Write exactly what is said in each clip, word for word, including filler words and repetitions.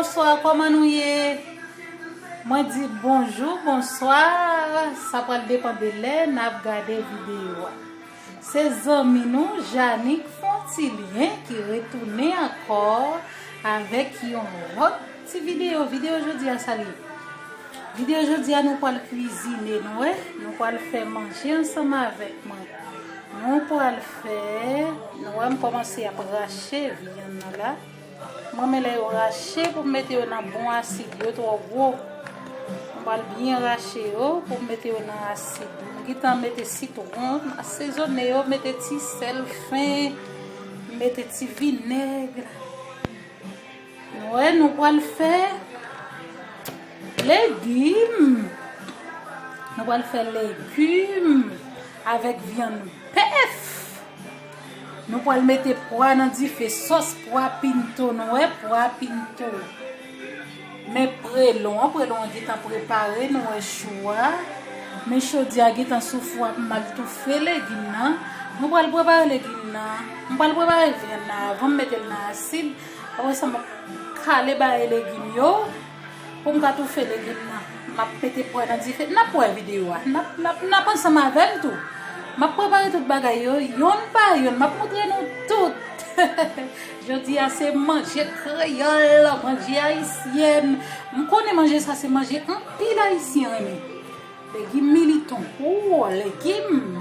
Bonswa, kòman nou ye? Mwen di bonjou, bonswa. Sa pral depann de lè n ap gade videyo a. Se zanmi nou, Janik Fontilyen, ki retounen ankò avèk yon lòt ti videyo. Videyo jodi a, sa li ye? Videyo jodi a, nou pral kwizine, nou wè. Nou pral fè manje ansanm avèk mwen. Nou pral fè, nou wè, m kòmanse ap rache vyann nan la. M renmen lè yo rache pou m mete yo nan bon asid, yo twò gwo. M pral byen rache yo pou m mete yo nan asid. M gentan mete sitwon, m asezone yo, mete ti sèl fen, m mete ti vinèg. Nou wè, nou pral fè legim. Nou pral fè legim avèk vyann bèf. Nou pral mete pwa nan dife, sòs pwa pinto, nou wè, pwa pinto. Men prelon an, prelon an gentan prepare, nou wè, chou a. Men chodyè a gentan sou fou a, m al toufe legim nan. Nou pral prepare legim nan. M pral prepare vyann nan avan m mete l nan asid. Apre sa, m ap kale bay legim yo. Pou m ka toufe legim nan, m ap mete pwa nan dife. N ap wè videyo a. N ap, n ap, n ap ansanm avè m tou. M ap prepare tout bagay yo, yonn pa yonn. M ap montre nou tout. Jodi a se manje kreyòl, manje ayisyèn. M konnen manje sa se manje anpil ayisyen renmen. Legim militon, ou legim,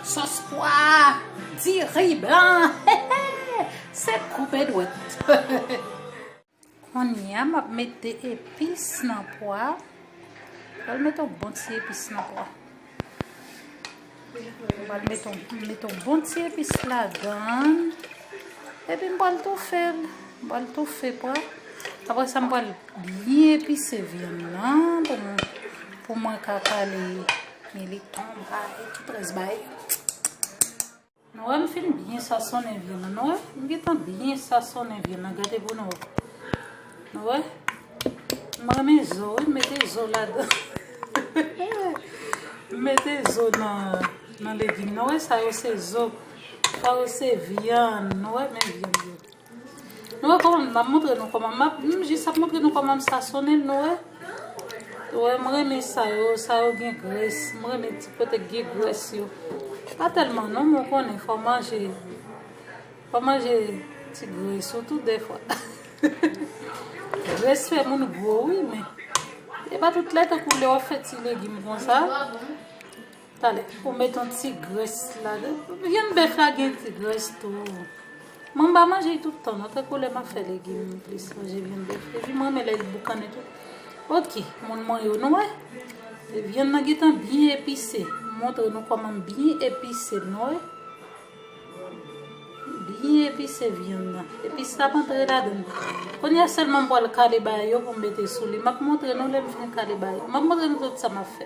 sòs pwa, diri blan. Se koupe dwèt. Kounye a, m ap mete epis nan pwa. Pral mete yon bon ti epis nan pwa. Pral mete yon, mete yon bon ti epis ladan. Epi m pral toufe l. M pral toufe pwa. Apre sa, m pral byen epise vyann nan pou mwen, pou mwen ka kale militon bay, tout rès bay. Nou wè m fin byen sasonnen vyann nan, nou wè? M gentan byen sasonnen vyann nan, gade pou nou wè. Nou wè? M renmen zo, wi, m mete zo ladan. M mete zo nan, nan legim. Nou wè, sa yo se zo. Sa yo se vyann. Nou wè, men vyann yo. Nou wè kòman m ap montre nou kòman m ap, m jis ap montre nou kòman m sasonnen l, nou wè. Nou wè, m renmen sa yo, sa yo gen grès. M renmen ti kote k gen grès yo. Pa tèlman non, men w konnen, fò manje, fò manje ti grès ou tou dèfwa. Grès fè moun gwo, wi, men e pa tout lè tankou lè w ap fè ti legim konsa. Talè, ou met yon ti grès ladan. Vyann bèf la gen ti grès tou. Mwen m pa manje l tout tan, non, tankou lè m ap fè legim, m plis manje vyann bèf. Epi mwen renmen lè l boukannen tou. Ok, moun mwen yo, nou wè? Vyann nan gentan byen epise. M montre nou kòman m byen epise l, nou wè? Byen epise vyann nan. Epis la ap antre ladan l. Kounye a sèlman m pral kale bay yo pou m mete sou li. M ap montre nou lè m fin kale bay yo. M ap montre nou tout sa m ap fè.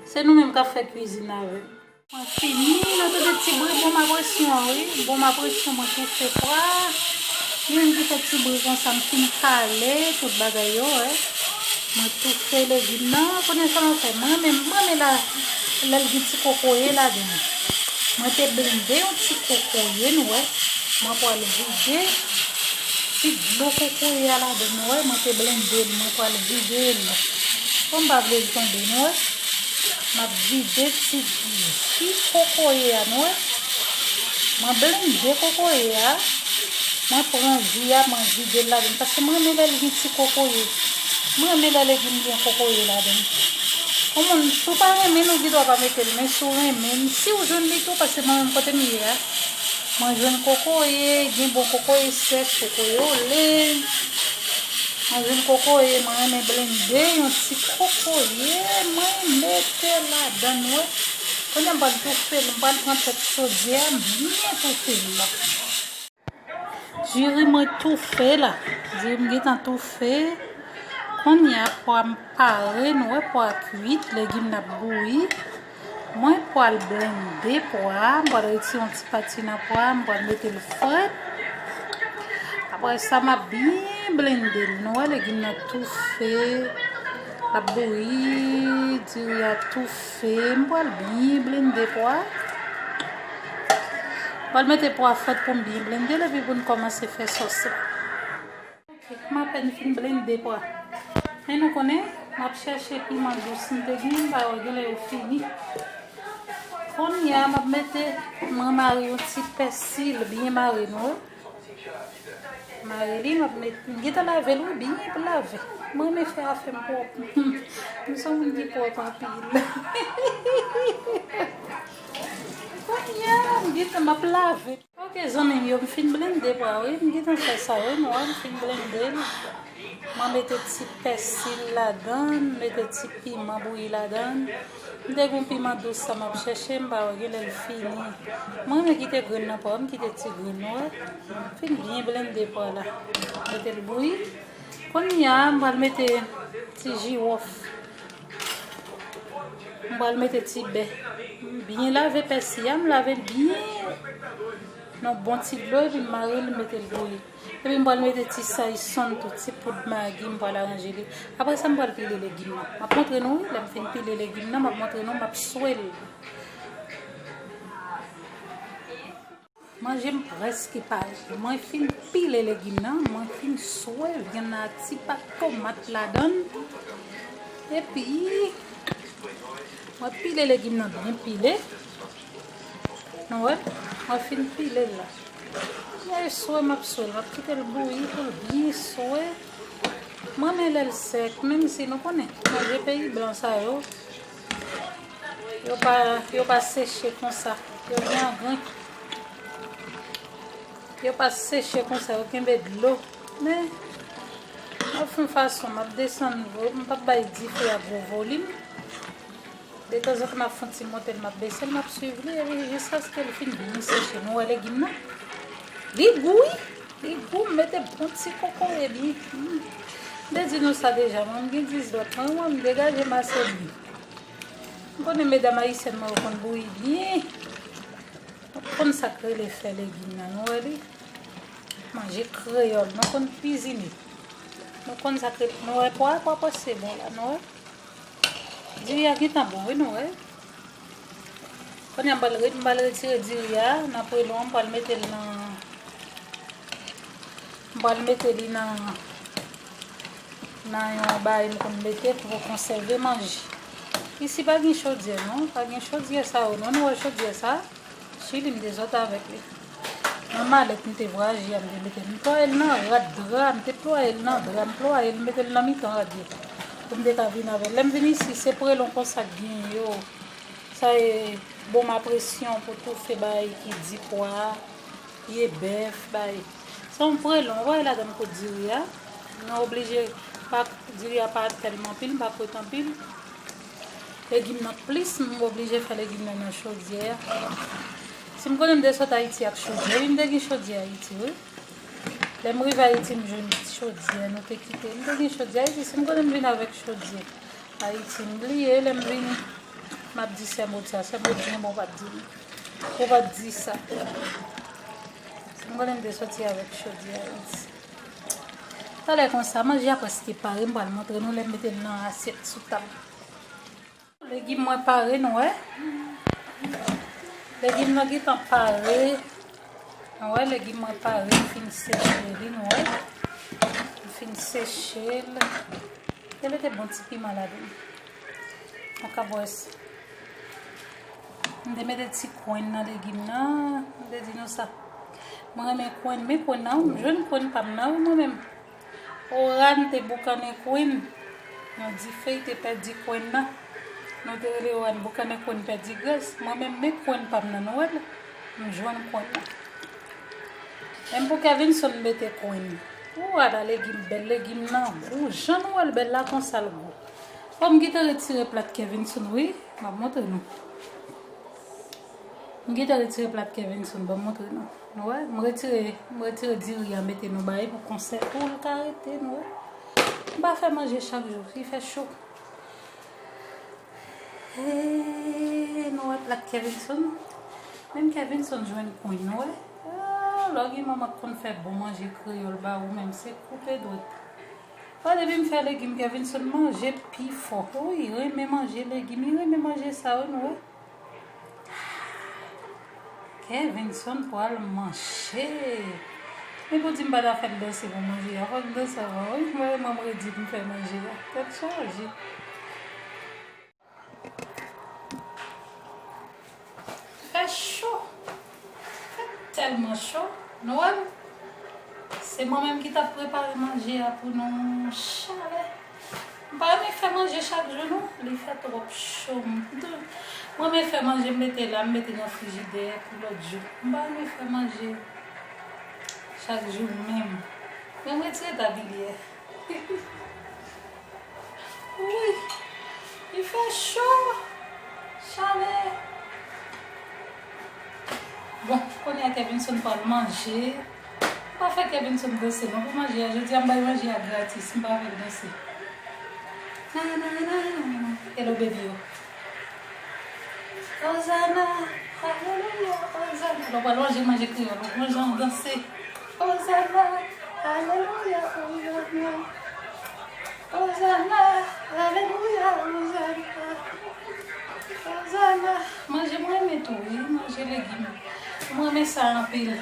Se nou menm k ap fè kwizin avè m. Mwen fini, nou tande ti bri bon mapresyon an, wi. Bon mapresyon, mwen toufe pwa. Li menm ki fè ti bri konsa, m fin kale tout bagay yo, wè. Mwen toufe legim nan, konnen sa mwen fè. Mwen renmen, mwen renmen la, lè l gen ti kokoye ladan l. Mwen te blende yon ti kokoye, nou wè. Mwen pral vide ti dlo kokoye a ladan l, nou wè. Mwen te blende l, mwen pral vide l. Bon, m pa vle l tonbe, nou wè. M ap vide ti ji kokoye a, nou wè. Mwen blende kokoye a. Mwen pran ji a, mwen vide l ladan l. Paske mwen renmen lè l gen ti kokoye. Mwen renmen lè legim gen kokoye ladan l. Yon moun, si w pa renmen l, ou gen dwa pa mete l. Men si w renmen l, si w jwenn li tou, paske mwen menm kote m ye a, mwen jwenn kokoye, gen bon kokoye sèch, kokoye ole. Mwen jwenn kokoye, mwen renmen blende yon ti kokoye, mwen mete ladan l, wè. Kounye a m pral toufe l, m pral pran tèt chodyè a, m byen toufe l la. Diri mwen toufe la, diri m gentan toufe. Kounye a pwa m pare, nou wè pwa kwit, legim nan ap bouyi. Mwen pral blende pwa, m pral retire yon ti pati nan pwa, m pral mete l frèt. Apre sa, m ap byen blende l. Nou wè legim nan toufe, l ap bouyi, diri a toufe. M pral byen blende pwa. M pral mete pwa frèt pou m byen blende l epi pou n kòmanse fè sòs la. M apèn fin blende pwa. Men nou konnen, m ap chèche piman dous m te gen, m pa wè, genlè yo fini. Kounye a, m ap mete, mwen mare yon ti pèsi, byen mare, nou wè. Mare li, m ap met, m gentan lave l, wi, byen lave. Mwen renmen fè afè m pwòp. M se yon moun ki pwòp anpil. Kounye a, m gentan, m ap lave. Ok, zanmi m yo, m fin blende pwa, wi. M gentan fè sa, wi, nou wè, m fin blende l. Mwen mete ti pèsi ladan, mete ti piman bouyi ladan. M te gen yon piman dous sa m ap chèche, m pa wè, genlè l fini. Mwen renmen kite grenn nan pwa, m kite ti grenn, nou wè. M fin byen blende pwa la. Mete l bouyi. Kounye a, m pral mete ti jiwòf. M pral mete ti bè. M byen lave pèsi a, m lave l byen nan bon ti dlo, epi m mare l, m mete l bouyi. Epi m pral mete ti sayson tou, ti poud magi, m pral aranje li. Apre sa, m pral pile legim nan. M ap montre nou, wi, lè m fin pile legim nan, m ap montre nou, m ap swe l. Manje m prèske pare. Mwen fin pile legim nan, mwen fin swe vyann nan ak ti pat tomat ladan l. Epi, mwen pile legim nan byen pile. Nou wè, mwen fin pile l la. Mwen swe, m ap swe l, m ap kite l bouyi pou l byen swe. Mwen renmen lè l sèk, menm si nou konnen, manje peyi blan sa yo, yo pa, yo pa seche konsa. Yo gen angren. Yo pa seche konsa, yo kenbe dlo. Men, m ap fè yon fason, m ap desann vo-, m p ap bay dife a gwo volim. Detanzantan, m ap fè yon ti monte l, m ap bese l, m ap swiv li, epi jiskaske l fin byen seche. Nou wè legim nan? Li gou, wi. Li gou, m mete bon ti kokoye byen. Hmm. M te di nou sa deja, mwen, m gen diz lòt. Mwen, mwen, m degaje m ase byen. M konnen medam ayisyèn mwen yo konn bouyi byen. Nou konn sa k rele fè legim nan, nou wè li? Manje kreyòl, nou konn kwizine. Nou konn sa k rele, nou wè pwa, pwa pase bon la, nou wè? Diri a gentan bon, wi, nou wè? Kounye a m pral re-, m pral retire diri a nan pwelon, m pral mete l nan, m pral mete li nan, nan yon bagay m konn mete pou konsève manje. Isi pa gen chodyè non, pa gen chodyè sa yo non, nou wè chodyè sa? Chili m te sot avèk li. Nan malèt m te vwayaje a, m te mete l, m plwaye l nan rad dra, m te plwaye l nan dra, m plwaye l, m mete l nan mitan rad yo. Pou m te ka vin avè l. Lè m vin isi, se pwelon konsa k gen yo. Sa e bon mapresyon pou toufe bagay ki di pwa, pye bèf, bagay. Se yon pwelon, ou wè ladan m kout diri a. Nou oblije pa, diri a pa tèlman pil, m pa kwit anpil. Legim nan plis, m oblije fè legim nan nan chodyè a. Si m konnen m te sot Ayiti ak chodyè, wi, m te gen chodyè Ayiti, wi. Lè m rive Ayiti, m jwenn chodyè, nou te kite. M te gen chodyè Ayiti, si m konnen m vin avèk chodyè Ayiti, m bliye, lè m vini, m ap di sè Maud sa, sè Maud di, bon, ou pa t di m. Ou pa t di sa. Si m konnen m te soti avèk chodyè Ayiti. Talè konsa, manje a prèske pare, m pral montre nou lè m mete l nan asyèt sou tab. Legim mwen pare, nou wè. Legim nan gentan pare. Nou wè, legim mwen pare, m fin seche li, nou wè. M fin seche l. Te mete bon ti piman ladan. Ou ka wè sa. M te mete ti kwenn nan legim nan. M te di nou sa. Mwen renmen kwenn, men kwenn nan, m jwenn kwenn pa m nan, wi, mwen menm. Oran te boukannen kwenn. Nan dife, li te pèdi kwenn nan. Nou te rele Oran boukannen kwenn pèdi grès. Mwen menm, men kwenn pa m nan, nou wè l? M jwenn kwenn nan. Menm pou Kevinson, m mete kwenn. Ou ala legim, bèl legim nan. Ou jan nou wè l bèl la, konsa l gou. Bon, m gentan retire plat Kevinson, wi. M ap montre nou. M gentan retire plat Kevinson, ban m montre nou. Nou wè, m retire, m retire diri a, mete nan bagay pou konsève, pou l ka rete, nou wè. M pa fè manje chak jou, li fè cho. E, nou wè plat Kevinson. Menm Kevinson jwenn kwen, nou wè. Ah, lè w gen manman k konn fè bon manje kreyòl ba ou menm, se koupe dwèt. Pa depi m fè legim, Kevinson manje pi fò. Wi, renmen manje legim, li renmen manje sa, wi, nou wè. Kevinson pral manje. Epi w di m pa ta fè l danse pou manje a. Fò l danse avan, wi. Mwen menm redi pou m fè manje a. Tèt chaje. Fè cho. Fè tèlman cho. Nou wè m? Se mwen menm ki t ap prepare manje a pou nou. Chalè. M pa renmen fè manje chak jou, non. Li fè twòp cho. M tou, mwen renmen fè manje, m mete la, m mete nan frijidè pou lòt jou. M pa renmen fè manje chak jou menm. Men m retire tabliye. Wi, li fè cho. Chalè. Bon, kounye a Kevinson pral manje. M pa fè Kevinson danse non pou manje a. Jodi a m bay manje a gratis, m pa fè l danse. Nananana. Hello baby yo. Ozana, alelouya, ozana. Lè w pral manje, manje kreyòl, ou konn jan w danse. Ozana, alelouya, ozana. Ozana, alelouya, ozana. Ozana. Manje mwen renmen tou, wi, manje legim. Mwen renmen sa anpil.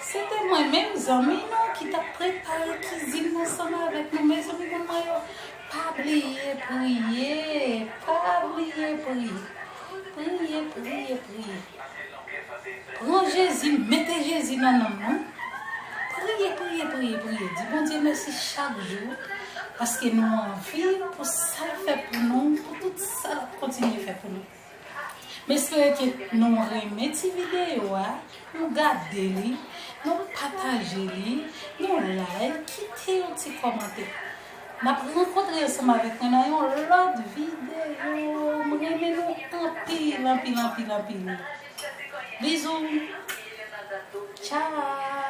Se te mwen menm, zanmi nou, ki t ap prepare kizin nan ansanm avèk nou. Mezanmi, moun mwen yo, pa bliye priye, pa bliye priye. Priye, priye, priye. Pran Jezi, mete Jezi nan nanm nou. Priye, priye, priye, priye. Di Bondye mèsi chak jou, paske nou an vi, pou sa l fè pou nou, pou tout sa l ap kontinye fè pou nou. M espere ke nou renmen ti videyo a, nou gade li, nou pataje li, nou like, kite yon ti kòmantè. N ap rankontre ansanm avèk mwen nan yon lòt videyo. M renmen nou anpil, anpil, anpil, anpil. Bizou. Tchao.